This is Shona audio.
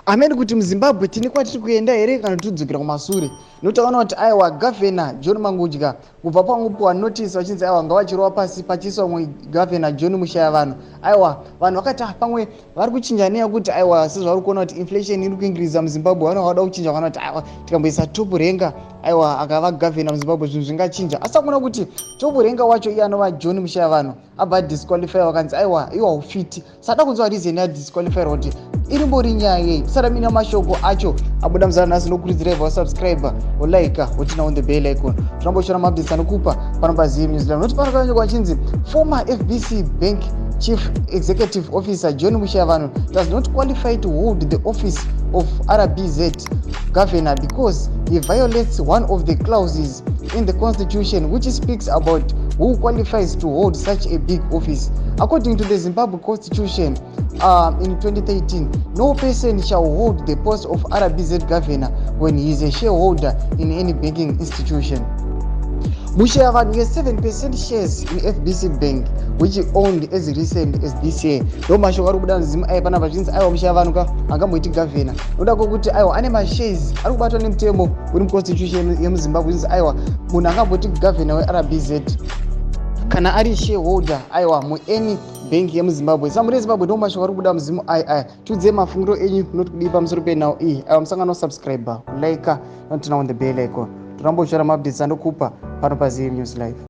Ameni kuti muZimbabwe tine kwatiri kuenda here kana tidzokera kumasure? Notaona kuti aiwa, Gavhena John Mangudya kubva pangopiwa notice vachinzi aiwa, ngavachirova pasi, pachiiswa mumwe Gavhena John Mushayavanhu. Aiwa, vanhu vakati ah, pamwe vari kuchinja neya kuti aiwa, sezvavari kuona kuti inflation iri kuincreasa muZimbabwe, vanhu vada kuchinja, vakaona kuti aiwa, tikamboisa top ranker, aiwa, akava gavhena muZimbabwe, zvinhu zvingachinja. Asi akuona kuti top ranker wacho iye anova John Mushayavanhu abva adisqualify, vakanzi aiwa, iwa ufiti. Sada kunzwa reason yadisqualify kuti irimbori nyaya yei. Tisadamina mashoko acho abuda muzana nhasi, nokurudzirai vasubscribe, wolike, woturn on the bell icon. Tiramboshora maupdates anokupa pano paZive News Live. Noti pano kanyorwa achinzi former FBC Bank chief executive officer John Mushayavanhu does not qualify to hold the office of RBZ governor because he violates one of the clauses in the constitution which speaks about who qualifies to hold such a big office. According to the Zimbabwe Constitution in 2013, no person shall hold the post of RBZ governor when he is a shareholder in any banking institution. Mushayavanhu has 7% shares in FBC Bank, which he owned as recent as this year. Ndo mashoko ari kubuda muzimu ai panapa, zvinzi aiwa, Mushayavanhu ka angamboiti gavhena noda kwokuti aiwa, ane mashares ari kubatwa nemutemo uri muconstitution yemuZimbabwe. Zvinzi aiwa, munhu angamboti gavhena weRBZ kana ari shareholder, aiwa, muany bank yemuZimbabwe. Samuri yeZimbabwe, ndo mashoko ari kubuda muzimu ai aya. Tiudzei mafungiro enyu, noti kudii pamusoro penhau iyi. Aiwa, musangano subscribe, kulike, noturn on the bell icon. Toramboshora maupdates andokupa pano paZive News Live.